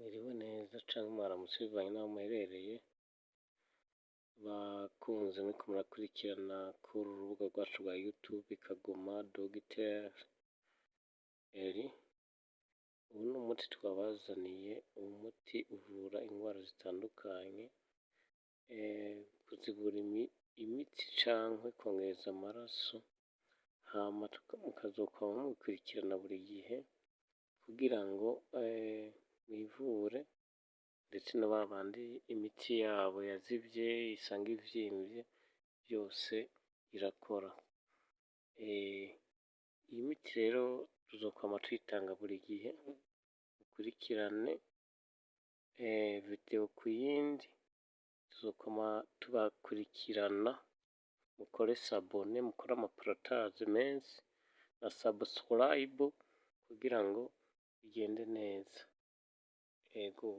Mwiriwe neza canke mwaramutse bivanye n'aho muherereye, bakunze muriko murakurikirana kuri uru rubuga rwacu rwa YouTube Kagoma Dogiteri Eri. Ubu ni umuti twabazaniye, uwo muti uvura ingwara zitandukanye, kuzibura imitsi canke kongereza amaraso, hama mukazokwama mubikurikirana buri gihe kugira ngo mwivure, ndetse na babandi imitsi yabo yazivye isanga ivyimbye, vyose irakora. Iyi miti rero tuzokwama tuyitanga buri gihe, mukurikirane video ku yindi, tuzokwama tubakurikirana, mukore s'abonner, mukore ama partage menshi na subscribe kugira ngo bigende neza. Ego.